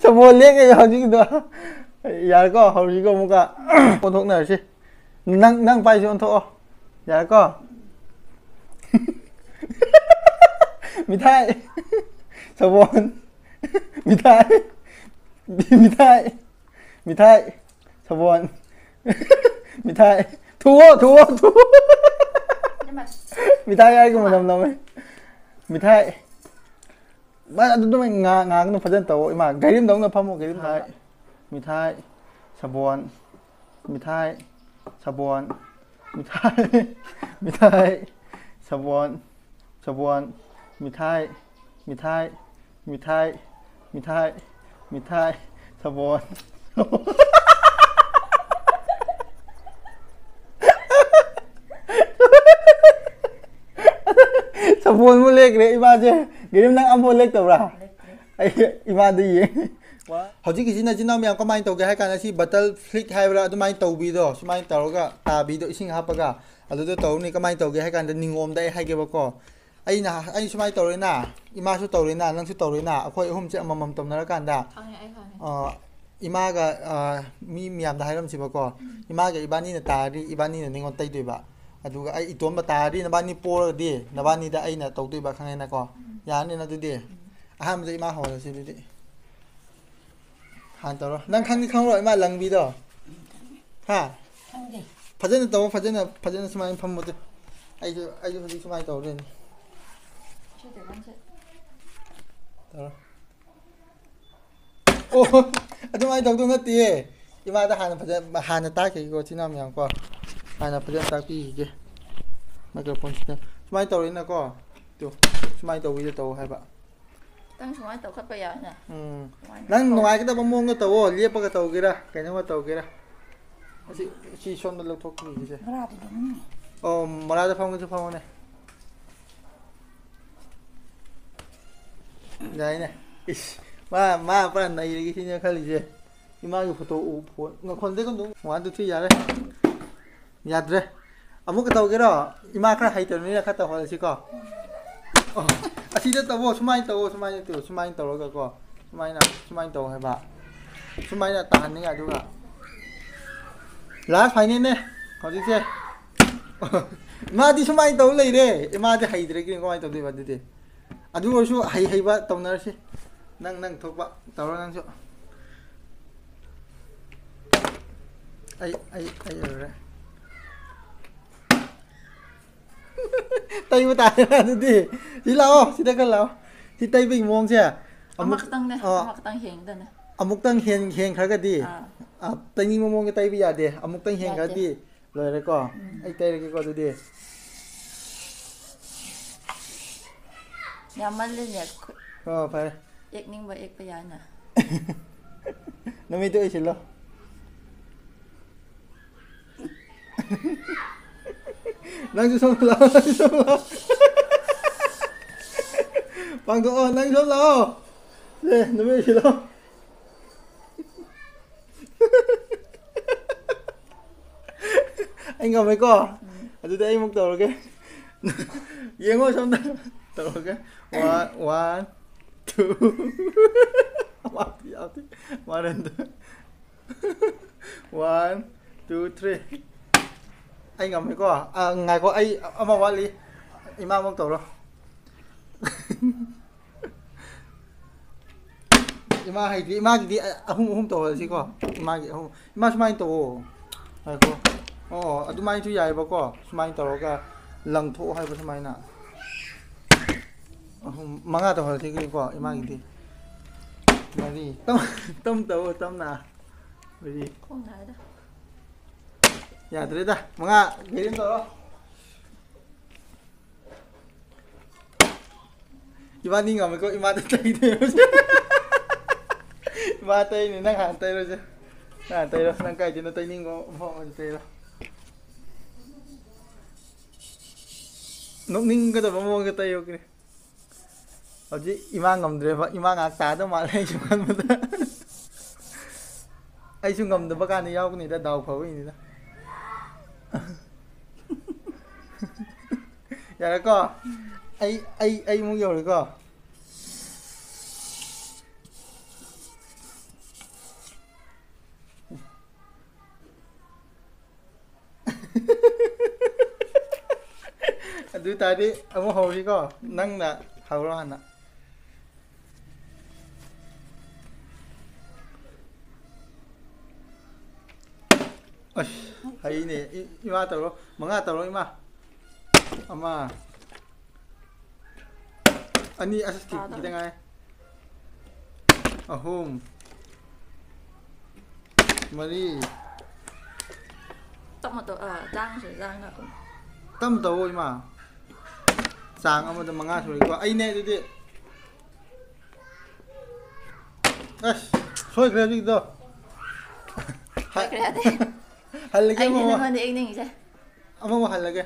ꯁꯥꯕꯣꯟ ꯂꯦꯛꯑꯦ ꯍꯧꯖꯤꯛꯀꯤꯗꯣ꯫ ꯌꯥꯔꯦꯀꯣ, ꯍꯧꯖꯤꯛꯀꯣ ꯑꯃꯨꯛꯀ ꯑꯣꯟꯊꯣꯛꯅꯔꯁꯤ꯫ ꯅꯪ, ꯅꯪ ꯄꯥꯏꯁꯤ ꯑꯣꯟꯊꯣꯛꯑꯣ꯫ ꯌꯥꯔꯦꯀꯣ? ꯃꯤꯊꯥꯏ꯫ ꯁꯥꯕꯣꯟ꯫ ꯃꯤꯊꯥꯏ꯫ ꯃꯤꯊꯥꯏ꯫ ꯃꯤꯊꯥꯏ꯫ ꯁꯥꯕꯣꯟ꯫ ꯃꯤꯊꯥꯏ꯫ ꯊꯨꯑꯣ, ꯊꯨꯑꯣ, ꯊꯨꯑꯣ꯫ ꯃꯤꯊꯥꯏ ꯍꯥꯏꯔꯒ ꯃꯅꯝ ꯅꯝꯃꯦ꯫ ꯃꯤꯊꯥꯏ꯫ ꯃꯥ ꯑꯗꯨ ꯑꯗꯨꯃꯥꯏ ꯉꯥ-, ꯉꯥꯡꯒꯅꯨ, ꯐꯖꯅ ꯇꯧꯑꯣ, ꯏꯃꯥ꯫ ꯒꯥꯔꯤꯝꯗꯧꯅ ꯐꯝꯃꯣ, ꯒꯥꯔꯤꯝ ꯊꯥꯏ꯫ ꯃꯤꯊꯥꯏ, ꯁꯥꯕꯣꯟ, ꯃꯤꯊꯥꯏ, ꯁꯥꯕꯣꯟ, ꯃꯤꯊꯥꯏ, ꯃꯤꯊꯥꯏ, ꯁꯥꯕꯣꯟ, ꯁꯥꯕꯣꯟ, ꯃꯤꯊꯥꯏ, ꯃꯤꯊꯥꯏ, ꯃꯤꯊꯥꯏ, ꯃꯤꯊꯥꯏ, ꯃꯤꯊꯥꯏ, ꯁꯥꯕꯣꯟ꯫ ꯁꯥꯕꯣꯟꯕꯨ ꯂꯦꯛꯈ꯭ꯔꯦ ꯏꯃꯥꯁꯦ꯫ ꯒꯥꯔꯤꯝ, ꯅꯪ ꯑꯝꯐꯥꯎ ꯂꯦꯛꯇꯕ꯭ꯔꯥ? ꯑꯩ ꯏꯃꯥꯗ ꯌꯦꯡꯉꯤ꯫ ꯍꯧꯖꯤꯛꯀꯤꯁꯤ ꯅꯆꯤꯟ ꯅꯅꯥꯎ ꯃꯌꯥꯝ ꯀꯃꯥꯏꯅ ꯇꯧꯒꯦ ꯍꯥꯏ ꯀꯥꯟꯗ, ꯁꯤ bottle flick ꯍꯥꯏꯕ꯭ꯔꯥ, ꯑꯗꯨꯃꯥꯏꯅ ꯇꯧꯕꯤꯗꯣ, ꯁꯨꯃꯥꯏꯅ ꯇꯧꯔꯒ ꯇꯥꯕꯤꯗꯣ, ꯏꯁꯤꯡ ꯍꯥꯞꯄꯒ, ꯑꯗꯨꯗꯣ ꯇꯧꯔꯅꯤ꯫ ꯀꯃꯥꯏꯅ ꯇꯧꯒꯦ ꯍꯥꯏ ꯀꯥꯟꯗ, ꯅꯤꯉꯣꯝꯗ ꯑꯩ ꯍꯥꯏꯒꯦꯕꯀꯣ꯫ ꯑꯩꯅ, ꯑꯩ ꯁꯨꯃꯥꯏꯅ ꯇꯧꯔꯦꯅ, ꯏꯃꯥꯁꯨ ꯇꯧꯔꯦꯅ, ꯅꯪꯁꯨ ꯇꯧꯔꯦꯅ, ꯑꯩꯈꯣꯏ ꯑꯍꯨꯝꯁꯦ ꯑꯃꯃꯝ ꯇꯧꯅꯔꯀꯥꯟꯗ, ꯈꯪꯉꯦ, ꯑꯩ ꯈꯪꯉꯦ꯫ ꯑ, ꯏꯃꯥꯒ, ꯑ, ꯃꯤ ꯃꯌꯥꯝꯗ ꯍꯥꯏꯔꯝꯁꯤꯕꯀꯣ, ꯏꯃꯥꯒ ꯏꯕꯥꯅꯤꯅ ꯇꯥꯔꯗꯤ ꯏꯕꯥꯅꯤꯅ ꯅꯉꯣꯟ ꯇꯩꯗꯣꯏꯕ, ꯑꯗꯨꯒ ꯑꯩ ꯏꯇꯣꯝꯕ ꯇꯥꯔꯗꯤ ꯅꯕꯥꯅꯤ ꯄꯣꯔꯒꯗꯤ ꯅꯕꯥꯅꯤꯗ ꯑꯩꯅ ꯇꯧꯗꯣꯏꯕ, ꯈꯪꯉꯦꯅꯀꯣ? ꯌꯥꯔꯅꯤꯅ ꯑꯗꯨꯗꯤ? ꯑꯍꯥꯟꯕꯗ ꯏꯃꯥ ꯍꯧꯔꯁꯤ ꯑꯗꯨꯗꯤ꯫ ꯍꯥꯟꯅ ꯇꯧꯔꯣ꯫ ꯅꯪ ꯈꯪꯗꯤ ꯈꯪꯕ꯭ꯔꯣ ꯏꯃꯥ ꯂꯪꯕꯤꯗꯣ? ꯍꯥ? ꯈꯪꯗꯦ꯫ ꯐꯖꯅ ꯇꯧ, ꯐꯖꯅ, ꯐꯖꯅ ꯁꯨꯃꯥꯏꯅ ꯐꯝꯃꯨ ꯇꯨ꯫ ꯑꯩꯁꯨ, ꯑꯩꯁꯨ ꯍꯧꯖꯤꯛ ꯁꯨꯃꯥꯏꯅ ꯇꯧꯗꯣꯏꯅꯤ꯫ ꯁꯤ ꯇꯦꯕꯜꯁꯦ꯫ ꯇꯧꯔꯣ꯫ ꯑꯣ, ꯑꯗꯨꯃꯥꯏꯅ ꯇꯧꯗꯧ ꯅꯠꯇꯦꯌꯦ꯫ ꯏꯃꯥꯗ ꯍꯥꯟꯅ ꯐꯖ-, ꯍꯥꯟꯅ ꯇꯥꯛꯈꯤꯒꯦꯀꯣ, ꯏꯆꯤꯟ ꯏꯅꯥꯎ ꯃꯌꯥꯝ ꯀꯣ꯫ ꯍꯥꯟꯅ ꯐꯖꯅ ꯇꯥꯛꯄꯤꯈꯤꯒꯦ꯫ ꯃꯥꯏꯀ꯭ꯔꯣꯐꯣꯟꯁꯤꯗ ꯁꯨꯃꯥꯏꯅ ꯇꯧꯔꯤꯅꯀꯣ꯫ ꯇꯨ, ꯁꯨꯃꯥꯏꯅ ꯇꯧꯕꯤꯗ ꯇꯧ ꯍꯥꯏꯕ꯫ ꯈꯤꯇꯪ ꯁꯨꯃꯥꯏꯅ ꯇꯧꯈꯠꯄ ꯌꯥꯏꯅ꯫ ꯎꯝ꯫ ꯁꯨꯃꯥꯏꯅ ꯅꯪ ꯇꯧ꯫ ꯅꯨꯡꯉꯥꯏꯒꯗꯕ ꯃꯑꯣꯡꯗ ꯇꯧꯋꯣ, ꯂꯦꯞꯄꯒ ꯇꯧꯒꯦꯔꯥ, ꯀꯩꯅꯣꯝꯃ ꯇꯧꯒꯦꯔꯥ꯫ ꯑꯁꯤ, ꯁꯤ ꯁꯣꯝꯗ ꯂꯧꯊꯣꯛꯄꯤꯒꯤꯁꯦ꯫ ꯚꯔꯥꯗꯤ ꯑꯗꯨꯝ꯫ ꯑꯣ, ꯃꯣꯔꯥꯗ ꯐꯝꯒꯦꯁꯨ ꯐꯝꯃꯣꯅꯦ꯫ ꯌꯥꯏꯅꯦ꯫ ꯏꯁ, ꯃꯥ, ꯃꯥ ꯄꯨꯔꯥ ꯅꯩꯔꯒꯦ ꯁꯤꯅꯦ ꯈꯜꯂꯤꯁꯦ꯫ ꯏꯃꯥꯒꯤ ꯐꯣꯇꯣ ꯎ-, ꯐꯣꯟ, ꯉꯥꯈꯣꯟꯗꯩ ꯑꯗꯨꯝ one, two, three ꯌꯥꯔꯦ꯫ ꯌꯥꯗ꯭ꯔꯦ꯫ ꯑꯃꯨꯛꯀ ꯇꯧꯒꯦꯔꯣ? ꯏꯃꯥ ꯈꯔ ꯍꯩꯇꯕꯅꯤꯅ ꯈꯔ ꯇꯧꯍꯜꯂꯁꯤꯀꯣ꯫ ꯑꯣ, ꯑꯁꯤꯗ ꯇꯧꯋꯣ, ꯁꯨꯃꯥꯏꯅ ꯇꯧꯋꯣ, ꯁꯨꯃꯥꯏꯅ ꯇꯧ, ꯁꯨꯃꯥꯏꯅ ꯇꯧꯔꯒꯀꯣ꯫ ꯁꯨꯃꯥꯏꯅ, ꯁꯨꯃꯥꯏꯅ ꯇꯧ ꯍꯥꯏꯕ꯫ ꯁꯨꯃꯥꯏꯅ ꯇꯥꯍꯟꯅꯤꯡꯉꯥꯏ, ꯑꯗꯨꯒ last final ꯅꯦ ꯍꯧꯖꯤꯛꯁꯦ꯫ ꯃꯥꯗꯤ ꯁꯨꯃꯥꯏꯅ ꯇꯧ ꯂꯩꯔꯦ꯫ ꯃꯥꯗꯤ ꯍꯩꯇ꯭ꯔꯦ, ꯀꯃꯥꯏꯅ ꯇꯧꯗꯣꯏꯕ ꯑꯗꯨꯗꯤ? ꯑꯗꯨ ꯑꯣꯏꯔꯁꯨ ꯍꯩ ꯍꯩꯕ ꯇꯧꯅꯔꯁꯤ꯫ ꯅꯪ, ꯅꯪ ꯊꯣꯛꯄ ꯇꯧꯔꯣ ꯅꯪꯁꯨ꯫ ꯑꯩ, ꯑꯩ, ꯑꯩ ꯑꯣꯏꯔꯦ꯫ ꯇꯩꯕ ꯇꯥꯔꯦ ꯑꯗꯨꯗꯤ꯫ ꯁꯤ ꯂꯥꯛꯑꯣ, ꯁꯤꯗ ꯈꯔ ꯂꯥꯛꯑꯣ꯫ ꯁꯤ ꯇꯩꯕꯒꯤ ꯃꯑꯣꯡꯁꯦ ꯑꯃꯨꯛ-, ꯑꯃꯈꯛꯇꯪꯅꯦ, ꯑꯥ, ꯑꯃꯈꯛꯇꯪ ꯍꯦꯡꯗꯅꯦ꯫ ꯑꯃꯨꯛꯇꯪ ꯍꯦꯟ-, ꯍꯦꯟꯈ꯭ꯔꯒꯗꯤ, ꯑꯥ꯫ ꯑꯥ, ꯇꯩꯅꯤꯡꯕ ꯃꯑꯣꯡꯗ ꯇꯩꯕ ꯌꯥꯗꯦ꯫ ꯑꯃꯨꯛꯇꯪ ꯌꯥꯗꯦ꯫ ꯍꯦꯟꯈ꯭ꯔꯗꯤ ꯂꯣꯏꯔꯦꯀꯣ꯫ ꯎꯝ꯫ ꯑꯩ ꯇꯩꯔꯒꯦꯀꯣ ꯑꯗꯨꯗꯤ꯫ ꯌꯥꯝꯃꯜꯂꯦꯅꯦ꯫ ꯈꯨꯠ ꯑꯣ, ꯐꯔꯦ꯫ ꯌꯦꯛꯅꯤꯡꯕ ꯌꯦꯛꯄ ꯌꯥꯏꯅ꯫ ꯅꯃꯤꯠꯇꯣ ꯎꯏꯁꯤꯜꯂꯣ꯫ ꯅꯪꯁꯨ ꯁꯣꯝꯗ ꯂꯥꯛꯑꯣ, ꯅꯪꯁꯨ ꯁꯣꯝꯗ ꯂꯥꯛꯑꯣ꯫ ꯄꯥꯡꯊꯣꯛꯑꯣ, ꯅꯪ ꯁꯣꯝ ꯂꯥꯛꯑꯣ꯫ ꯁꯦ, ꯅꯃꯤꯠ ꯎꯏꯁꯤꯜꯂꯣ꯫ ꯑꯩ ꯉꯝꯃꯦꯀꯣ? ꯎꯝ꯫ ꯑꯗꯨꯗꯤ ꯑꯩ ꯑꯃꯨꯛ ꯇꯧꯔꯒꯦ꯫ ꯌꯦꯡꯉꯣ ꯁꯣꯝꯗ꯫ ꯇꯧꯔꯒꯦ꯫ One, one, two꯫ ꯋꯥꯗꯤ ꯌꯥꯗꯦ꯫ ꯃꯥꯔꯟꯗ꯫ One, two, three꯫ ꯑꯩ ꯉꯝꯃꯦꯀꯣ꯫ ꯑ, ꯉꯥꯏꯈꯣ, ꯑꯩ ꯑꯃ ꯋꯥꯠꯂꯤ꯫ ꯏꯃꯥꯃꯨꯛ ꯇꯧꯔꯣ꯫ ꯏꯃꯥ ꯍꯩꯇ꯭ꯔꯤ꯫ ꯏꯃꯥꯒꯤꯗꯤ ꯑꯍꯨꯝ ꯑꯍꯨꯝ ꯇꯧꯍꯜꯂꯁꯤꯀꯣ꯫ ꯏꯃꯥꯒꯤ ꯑꯍꯨꯝ꯫ ꯏꯃꯥ, ꯁꯨꯃꯥꯏꯅ ꯇꯧꯋꯣ꯫ ꯉꯥꯏꯈꯣ꯫ ꯑꯣ, ꯑꯗꯨꯃꯥꯏꯅꯁꯨ ꯌꯥꯏꯑꯕꯀꯣ꯫ ꯁꯨꯃꯥꯏꯅ ꯇꯧꯔꯒ ꯂꯪꯊꯣꯛꯑꯣ ꯍꯥꯏꯕ ꯁꯨꯃꯥꯏꯅ꯫ ꯑꯍꯨꯝ, ꯃꯉꯥ ꯇꯧꯍꯜꯂꯁꯤꯀꯣ ꯏꯃꯥꯒꯤꯗꯤ꯫ ꯃꯔꯤ꯫ ꯇꯝ-, ꯇꯝ ꯇꯧꯋꯣ, ꯇꯝꯅ꯫ ꯃꯔꯤ꯫ ꯈꯣꯡ ꯅꯥꯏꯗ꯫ ꯌꯥꯗ꯭ꯔꯦꯗ꯫ ꯃꯉꯥ꯫ ꯒꯥꯔꯤ ꯑꯃ ꯇꯧꯔꯣ꯫ ꯏꯕꯥꯅꯤ ꯉꯝꯃꯦꯀꯣ, ꯏꯃꯥꯗ ꯇꯩꯗꯣꯏꯔꯣ? ꯏꯃꯥ ꯇꯩꯅꯤ, ꯅꯪ ꯍꯥꯟꯅ ꯇꯩꯔꯣꯁꯦ꯫ ꯅꯪ ꯍꯥꯟꯅ ꯇꯩꯔꯣ, ꯅꯪ ꯀꯥꯏꯗꯩꯅꯣ ꯇꯩꯅꯤꯡꯕ ꯃꯐꯝ ꯑꯃꯗ ꯇꯩꯔꯣ꯫ ꯅꯣꯛꯅꯤꯡꯒꯗꯕ ꯃꯑꯣꯡꯗ ꯇꯩꯌꯣ, ꯀꯔꯤ? ꯍꯧꯖꯤꯛ ꯏꯃꯥ ꯉꯝꯗ꯭ꯔꯦꯕ, ꯏꯃꯥ ꯉꯥꯏꯍꯥꯛ ꯇꯥꯗꯧ ꯃꯥꯜꯂꯦ ꯑꯩꯁꯨ ꯈꯟꯕꯗ꯫ ꯑꯩꯁꯨ ꯉꯝꯗꯕ ꯀꯥꯟꯗ ꯌꯥꯎꯒꯅꯤꯗ, ꯗꯥꯎ ꯐꯕꯩꯅꯤꯗ꯫ ꯌꯥꯔꯦꯀꯣ? ꯑꯩ, ꯑꯩ, ꯑꯩ ꯑꯃꯨꯛ ꯌꯧꯔꯦꯀꯣ? ꯑꯗꯨ ꯇꯥꯔꯗꯤ ꯑꯃꯨꯛ ꯍꯧꯔꯤꯀꯣ? ꯅꯪꯅ ꯍꯧꯔꯣ ꯍꯥꯟꯅ꯫ ꯑꯁ, ꯍꯩꯅꯦ꯫ ꯏ-, ꯏꯃꯥ ꯇꯧꯔꯣ꯫ ꯃꯉꯥ ꯇꯧꯔꯣ, ꯏꯃꯥ꯫ ꯑꯃ꯫ ꯑꯅꯤ, ꯑꯁ, ꯈꯤ-, ꯇꯥꯗꯧꯔꯦ꯫ ꯈꯤꯇꯪ ꯉꯥꯏ꯫ ꯑꯍꯨꯝ꯫ ꯃꯔꯤ꯫ ꯇꯞꯅ ꯇꯧ-, ꯑ, ꯂꯥꯡꯁꯨ ꯂꯥꯡꯅ꯫ ꯇꯞꯅ ꯇꯧꯑꯣ, ꯏꯃꯥ꯫ ꯆꯥꯡ ꯑꯃꯗ ꯃꯉꯥ ꯁꯨꯔꯦꯀꯣ꯫ ꯑꯩꯅꯦ ꯑꯗꯨꯗꯤ꯫ ꯑꯁ, ꯁꯣꯏꯈ꯭ꯔꯦ ꯍꯧꯖꯤꯛꯀꯤꯗꯣ꯫ ꯁꯣꯏꯈ꯭ꯔꯦ ꯌꯥꯗꯦ꯫ ꯍꯜꯂꯒꯦ ꯑꯩꯅꯦ ꯑꯃꯨꯛ꯫ ꯅꯪꯉꯣꯟꯗ ꯌꯦꯛꯅꯤꯡꯉꯤꯁꯦ꯫ ꯑꯃꯃꯨꯛ ꯍꯜꯂꯒꯦ꯫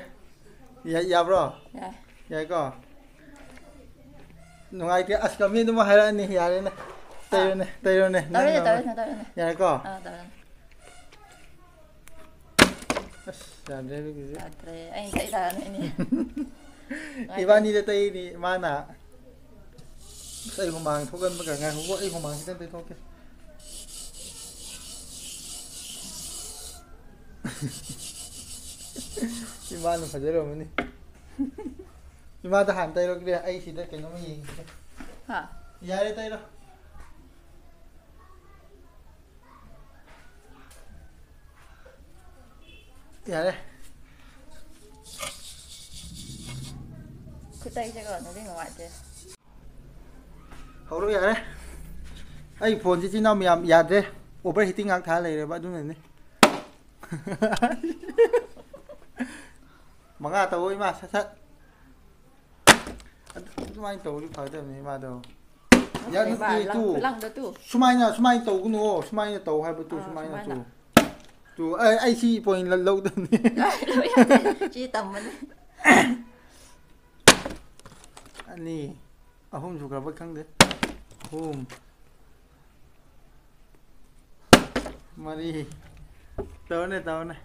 ꯌꯥ-, ꯌꯥꯕ꯭ꯔꯣ? ꯌꯥꯏ꯫ ꯌꯥꯏꯀꯣ? ꯅꯨꯡꯉꯥꯏꯇꯦ꯫ ꯑꯁ, ꯀꯃꯦꯟꯗꯨꯃ ꯍꯥꯏꯔꯛꯑꯅꯤ꯫ ꯌꯥꯔꯦꯅꯦ꯫ ꯑꯥ꯫ ꯇꯩꯔꯣꯅꯦ, ꯇꯩꯔꯣꯅꯦ꯫ ꯇꯧꯔꯦꯅꯦ, ꯅꯪ ꯇꯧꯔꯦꯅꯦ, ꯇꯧꯔꯦꯅꯦ꯫ ꯌꯥꯔꯦꯀꯣ? ꯑꯥ, ꯇꯧꯔꯦꯅꯦ꯫ ꯑꯁ, ꯌꯥꯗ꯭ꯔꯦ ꯑꯗꯨꯒꯤꯗꯤ꯫ ꯌꯥꯗ꯭ꯔꯦ꯫ ꯑꯩꯅ ꯇꯩ ꯇꯥꯔꯅꯤꯅꯦ꯫ ꯅꯨꯡꯉꯥꯏꯇꯦ꯫ ꯏꯕꯥꯅꯤꯗ ꯇꯩꯅꯤ, ꯃꯥꯅ꯫ ꯑꯁ, ꯑꯩ ꯍꯨꯃꯥꯡ ꯊꯣꯛꯍꯟꯕꯒ ꯉꯥꯏꯈꯣꯀꯣ, ꯑꯩ ꯍꯨꯃꯥꯡ ꯈꯤꯇꯪ ꯇꯩꯊꯣꯛꯀꯦ꯫ ꯏꯃꯥꯅ ꯐꯖꯔꯝꯃꯅꯤ꯫ ꯏꯃꯥꯗ ꯍꯥꯟꯅ ꯇꯩꯔꯛꯂꯦ, ꯑꯩ ꯁꯤꯗ ꯀꯩꯅꯣꯝꯃ ꯌꯦꯡꯒꯦ꯫ ꯍꯥ? ꯌꯥꯔꯦ, ꯇꯩꯔꯣ꯫ ꯌꯥꯔꯦ꯫ ꯈꯨꯠꯇꯩꯁꯦ ꯀꯩꯅꯣꯗꯤ ꯅꯨꯡꯉꯥꯏꯇꯦ꯫ ꯍꯧꯔꯣ ꯌꯥꯔꯦ꯫ ꯑꯩ ꯐꯣꯟꯁꯤ ꯏꯆꯤꯟ ꯏꯅꯥꯎ ꯃꯌꯥꯝ ꯌꯥꯗ꯭ꯔꯦ꯫ ꯑꯣꯚꯔ ꯍꯤꯇꯤꯡ ꯉꯥꯛ ꯊꯥ ꯂꯩꯔꯦꯕ, ꯑꯗꯨꯅꯅꯤ꯫ ꯃꯉꯥ ꯇꯧꯑꯣ ꯏꯃꯥ, ꯁꯠ ꯁꯠ꯫ ꯑꯗꯨ-, ꯑꯗꯨꯃꯥꯏꯅ ꯇꯧꯔꯗꯤ ꯐꯒꯗꯕꯅꯤ ꯏꯃꯥꯗꯣ꯫ ꯌꯥ, ꯅꯠꯇꯦ, ꯂꯪ-, ꯇꯨ꯫ ꯈꯨꯂꯪꯗꯣ ꯇꯨ꯫ ꯁꯨꯃꯥꯏꯅ, ꯁꯨꯃꯥꯏꯅ ꯇꯧꯒꯅꯨ, ꯁꯨꯃꯥꯏꯅ ꯇꯧ ꯍꯥꯏꯕ ꯇꯨ, ꯑꯥ, ꯁꯨꯃꯥꯏꯅ ꯁꯨꯃꯥꯏꯅ꯫ ꯇꯨ꯫ ꯇꯨ, ꯑꯩ, ꯑꯩ ꯁꯤ ꯄꯣꯏꯟ ꯂ-, ꯂꯧꯗꯕꯅꯤ꯫ ꯂꯧ ꯌꯥꯗꯦ꯫ ꯁꯤ ꯇꯝꯕꯅꯤ꯫ ꯑꯅꯤ, ꯑꯍꯨꯝ ꯁꯨꯈ꯭ꯔꯕ ꯈꯪꯗꯦ꯫ ꯑꯍꯨꯝ꯫ ꯃꯔꯤ꯫ ꯇꯧꯔꯅꯦ, ꯇꯧꯔꯅꯦ꯫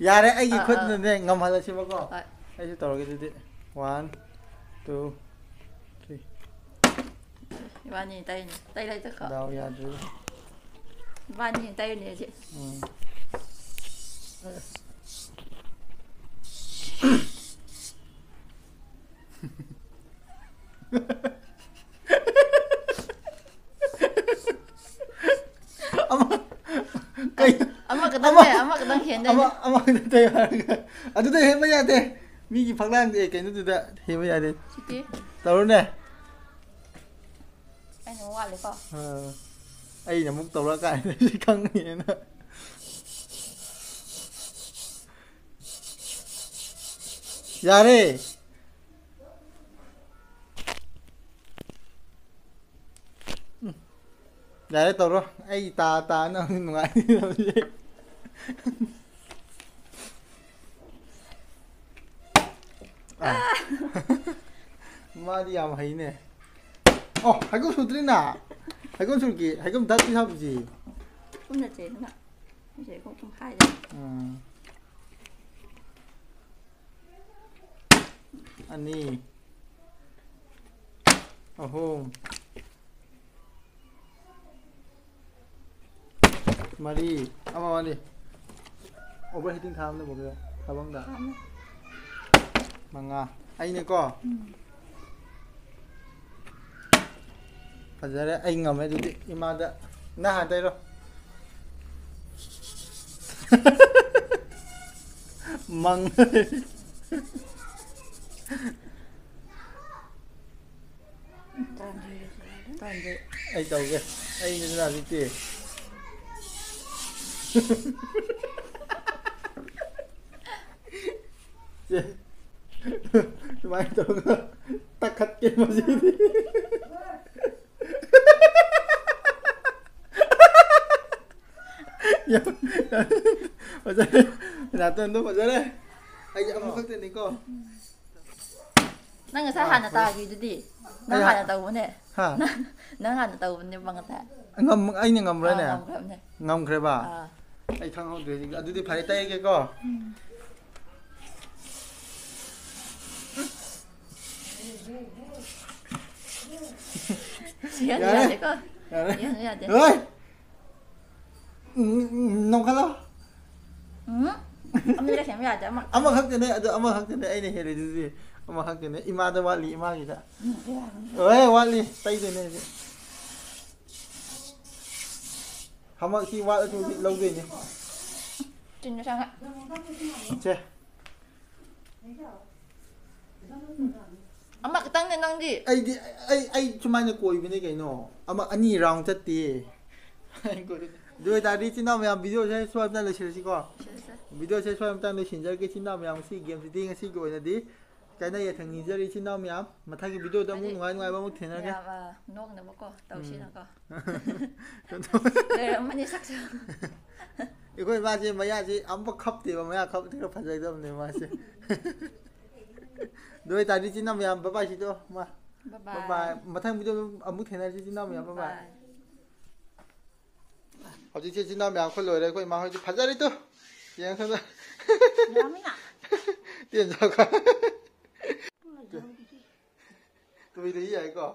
ꯌꯥꯔꯦ, ꯑꯩꯒꯤ ꯑꯥ, ꯑꯥ꯫ ꯈꯨꯠꯅꯅꯦ ꯉꯝꯍꯜꯂꯁꯤꯕꯀꯣ꯫ ꯍꯣꯏ꯫ ꯑꯩꯁꯨ ꯇꯧꯔꯒꯦ ꯑꯗꯨꯗꯤ꯫ One, two, three꯫ ꯏꯕꯥꯅꯤ ꯇꯩꯅꯤ꯫ ꯇꯩ ꯂꯩꯇ ꯈꯣ꯫ ꯗꯥꯎ ꯌꯥꯗ꯭ꯔꯦꯗ꯫ ꯏꯕꯥꯅꯤ ꯇꯩꯅꯤ ꯍꯧꯖꯤꯛ꯫ ꯎꯝ꯫ ꯑꯃ, ꯀꯩ-, ꯑꯃ ꯈꯛꯇꯪ ꯑꯃ, ꯂꯩ, ꯑꯃ ꯈꯛꯇꯪ ꯍꯦꯟꯗꯣꯏꯅꯦ꯫ ꯑꯃ, ꯑꯃ ꯈꯛꯇꯪ ꯇꯩ ꯍꯥꯏꯔꯒ꯫ ꯑꯗꯨꯗ ꯍꯦꯟꯕ ꯌꯥꯗꯦ꯫ ꯃꯤꯒꯤ ꯐꯛꯂꯥꯡꯗꯤ, ꯑꯦ, ꯀꯩꯅꯣꯗꯨꯗ ꯍꯦꯟꯕ ꯌꯥꯗꯦ꯫ ꯁꯤꯗꯤ꯫ ꯇꯧꯔꯨꯅꯦ꯫ ꯑꯩꯅ ꯑꯃꯨꯛ ꯋꯥꯠꯂꯦꯀꯣ꯫ ꯑꯥ, ꯑꯩꯅ ꯑꯃꯨꯛ ꯇꯧꯔꯛꯑꯀꯥꯟꯗ ꯁꯤ ꯈꯪꯉꯅꯤꯅ꯫ ꯌꯥꯔꯦ꯫ ꯎꯝ꯫ ꯌꯥꯔꯦ, ꯇꯧꯔꯣ꯫ ꯑꯩ ꯇꯥ ꯇꯥꯅ ꯅꯨꯡꯉꯥꯏꯅꯤ꯫ ꯑꯥ꯫ ꯃꯥꯗꯤ ꯌꯥꯝ ꯍꯩꯅꯦ꯫ ꯑꯣ, ꯍꯩꯀꯨ ꯁꯨꯗ꯭ꯔꯤꯅ? ꯍꯩꯀꯨ ꯁꯨꯔꯀꯤ, ꯍꯩꯀꯨ ꯊꯛꯄꯤ ꯍꯥꯞꯄꯤꯁꯤ꯫ ꯀꯨꯝꯅ ꯆꯦ ꯅꯪꯅ꯫ ꯆꯦ ꯀꯨꯝ ꯀꯨꯝꯈꯥꯏꯗ꯫ ꯎꯝ꯫ ꯑꯅꯤ꯫ ꯑꯍꯨꯝ, ꯃꯔꯤ, ꯑꯃ ꯋꯥꯠꯂꯤ꯫ ꯑꯣꯚꯔ ꯍꯤꯇꯤꯡ ꯊꯥꯕꯅꯦ ꯕꯣꯕꯤꯌꯣ, ꯊꯥꯕꯝꯗ꯫ ꯊꯥꯕꯅꯦ꯫ ꯃꯉꯥ꯫ ꯑꯩꯅꯦꯀꯣ꯫ ꯎꯝ꯫ ꯐꯖꯔꯦ, ꯑꯩ ꯉꯝꯃꯦ ꯑꯗꯨꯗꯤ꯫ ꯏꯃꯥꯗ ꯅꯪ ꯍꯥꯟꯅ ꯇꯩꯔꯣ꯫ ꯃꯪ꯫ ꯇꯥꯟꯗꯦ꯫ ꯑꯩ ꯇꯧꯒꯦ꯫ ꯑꯩꯅꯤꯗꯅ ꯍꯧꯖꯤꯛꯇꯤ꯫ ꯁꯦ꯫ ꯁꯨꯃꯥꯏꯅ ꯇꯧꯔꯒ ꯇꯛꯈꯠꯀꯦ ꯃꯁꯤꯗꯤ꯫ ꯌꯥꯝ, ꯌꯥꯝ ꯐꯖꯔꯦ꯫ ꯅꯥꯇꯣꯟꯗꯣ ꯐꯖꯔꯦ꯫ ꯑꯩ ꯑꯃꯈꯛꯇꯅꯤꯀꯣ꯫ ꯅꯪ ꯉꯁꯥꯏ ꯑꯥ, ꯍꯥꯟꯅ ꯍꯣꯏ꯫ ꯇꯥꯈꯤꯗꯨꯗꯤ꯫ ꯅꯪ ꯑꯩ ꯍꯥ-, ꯍꯥꯟꯅ ꯇꯧꯕꯅꯦ꯫ ꯍꯥ? ꯅꯪ, ꯅꯪ ꯍꯥꯟꯅ ꯇꯧꯕꯅꯦꯕ ꯉꯁꯥꯏ꯫ ꯉꯝ-, ꯑꯩꯅ ꯉꯝꯕ꯭ꯔꯥꯅꯦ? ꯑꯥ, ꯉꯝꯈ꯭ꯔꯕꯅꯦ꯫ ꯉꯝꯈ꯭ꯔꯦꯕ? ꯑꯥ꯫ ꯑꯩ ꯈꯪꯍꯧꯗ꯭ꯔꯦ ꯍꯧꯖꯤꯛ꯫ ꯑꯗꯨꯗꯤ ꯐꯔꯦ, ꯇꯩꯔꯒꯦꯀꯣ꯫ ꯎꯝ꯫ ꯁꯤꯍꯟꯕ ꯌꯥꯔꯦ꯫ ꯌꯥꯗꯦꯀꯣ? ꯌꯥꯔꯦ꯫ ꯁꯤꯍꯟꯕ ꯌꯥꯗꯦ꯫ ꯍꯣꯏ꯫ ꯎꯝ, ꯎꯝ, ꯅꯣꯡꯈꯠꯂꯣ꯫ ꯎꯝ? ꯑꯅꯤꯔꯛ ꯁꯦꯝꯕ ꯌꯥꯗꯦ, ꯑꯃ꯫ ꯑꯃꯈꯛꯇꯅꯦ, ꯑꯗꯨ ꯑꯃꯈꯛꯇꯅꯦ ꯑꯩꯅ ꯍꯦꯜꯂꯤꯗꯨꯗꯤ꯫ ꯑꯃꯈꯛꯇꯅꯦ, ꯏꯃꯥꯗ ꯋꯥꯠꯂꯤ, ꯏꯃꯥꯒꯤꯗ꯫ ꯎꯝ, ꯌꯥꯔꯅꯤ꯫ ꯍꯣꯏ, ꯋꯥꯠꯂꯤ, ꯇꯩꯗꯣꯏꯅꯦ ꯍꯧꯖꯤꯛ꯫ ꯍꯃꯛꯁꯤ ꯋꯥꯠꯂꯁꯨ ꯍꯧꯖꯤꯛ ꯂꯧꯗꯣꯏꯅꯦ꯫ ꯆꯤꯟꯁꯨ ꯆꯪꯉꯦ꯫ ꯁꯦ꯫ ꯑꯃꯈꯛꯇꯪꯅꯦ ꯅꯪꯗꯤ꯫ ꯑꯩꯗꯤ, ꯑꯩ, ꯑꯩ ꯁꯨꯃꯥꯏꯅ ꯀꯣꯏꯕꯅꯦ ꯀꯩꯅꯣ꯫ ꯑꯃ, ꯑꯅꯤ ꯔꯥꯎꯟ ꯆꯠꯇꯦ꯫ ꯑꯗꯨ ꯑꯣꯏꯇꯥꯔꯗꯤ ꯏꯆꯤꯟ ꯏꯅꯥꯎ ꯃꯌꯥꯝ, ꯚꯤꯗꯤꯑꯣꯁꯦ ꯁ꯭ꯋꯥꯏ ꯃꯇꯥꯡ ꯂꯣꯏꯁꯤꯜꯂꯁꯤꯀꯣ꯫ ꯂꯣꯏꯁꯤꯜꯂꯁꯦ꯫ ꯚꯤꯗꯤꯑꯣꯁꯦ ꯁ꯭ꯋꯥꯏ ꯃꯇꯥꯡ ꯂꯣꯏꯁꯤꯟꯖꯔꯒꯦ ꯏꯆꯤꯟ ꯏꯅꯥꯎ ꯃꯌꯥꯝ꯫ ꯉꯁꯤ ꯒꯦꯝꯁꯤꯗꯤ ꯉꯁꯤꯒꯤ ꯑꯣꯏꯅꯗꯤ ꯀꯥꯏꯅ ꯌꯥꯊꯪ ꯅꯤꯖꯔꯤ ꯏꯆꯤꯟ ꯏꯅꯥꯎ ꯃꯌꯥꯝ꯫ ꯃꯊꯪꯒꯤ ꯚꯤꯗꯤꯑꯣꯗ ꯑꯃꯨꯛ ꯍꯥꯏꯗꯤ ꯅꯨꯡꯉꯥꯏ ꯅꯨꯡꯉꯥꯏꯕ ꯑꯃꯨꯛ ꯊꯦꯡꯅꯔꯒꯦ꯫ ꯌꯥꯝ, ꯑ, ꯅꯣꯛꯅꯕꯀꯣ ꯎꯝ꯫ ꯇꯧꯁꯤꯅꯀꯣ꯫ ꯂꯩꯔꯝꯃꯅꯤ ꯁꯛꯁꯨ꯫ ꯑꯩꯈꯣꯏ ꯃꯥꯁꯦ ꯃꯌꯥꯁꯦ ꯑꯃꯨꯛ ꯈꯞꯇꯦꯕ, ꯃꯌꯥ ꯈꯞꯇꯦ ꯈꯔ ꯐꯖꯒꯗꯕꯅꯦ ꯃꯥꯁꯦ꯫ ꯑꯗꯨ ꯑꯣꯏꯇꯥꯔꯗꯤ ꯏꯆꯤꯟ ꯏꯅꯥꯎ ꯃꯌꯥꯝ, bye bye ꯁꯤꯗꯣ, ꯃꯥ꯫ Bye bye꯫ Bye bye꯫ ꯃꯊꯪ ꯚꯤꯗꯤꯑꯣ ꯑꯃꯨꯛ ꯊꯦꯡꯅꯔꯁꯤ ꯏꯆꯤꯟ ꯏꯅꯥꯎ ꯃꯌꯥꯝ, bye bye꯫ Bye꯫ ꯍꯧꯖꯤꯛꯁꯦ ꯏꯆꯤꯟ ꯏꯅꯥꯎ ꯃꯌꯥꯝ ꯑꯩꯈꯣꯏ ꯂꯣꯏꯔꯦ, ꯑꯩꯈꯣꯏ ꯏꯃꯥ ꯍꯣꯏꯁꯨ ꯐꯖꯔꯤꯗꯣ꯫ ꯌꯦꯡꯉꯣ ꯁꯣꯝꯗ꯫ ꯌꯥꯝꯃꯤꯅ꯫ ꯇꯦꯟ ꯆꯥꯎꯈ꯫ ꯇꯨꯏ ꯂꯨꯏ ꯌꯥꯏꯀꯣ?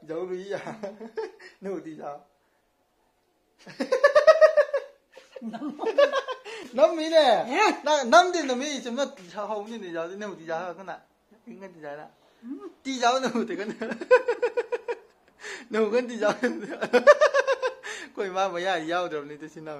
ꯖꯧ ꯂꯨꯏ ꯌꯥ꯫ ꯅꯨꯗꯤ ꯖꯥꯎ꯫ ꯅꯝꯃꯤꯅꯦ꯫ ꯑꯦ? ꯅ-, ꯅꯝꯗꯦ ꯅꯃꯤ ꯆꯨꯝꯅ ꯍꯧꯕꯅꯤꯅꯦ ꯖꯥꯎꯗꯤ ꯅꯨꯗꯤ ꯖꯥꯎ ꯀꯅꯥ? ꯏꯪꯒꯟꯗꯤ ꯖꯥꯎ꯫ ꯇꯤ ꯖꯥꯎ ꯅꯨꯗꯤ ꯀꯅꯥ? ꯅꯨꯒꯟꯗꯤ ꯖꯥꯎ꯫ ꯑꯩꯈꯣꯏ ꯃꯥ ꯃꯌꯥ ꯌꯥꯎꯗ꯭ꯔꯕꯅꯤ ꯇꯨ ꯁꯤ ꯅꯝꯃꯤ꯫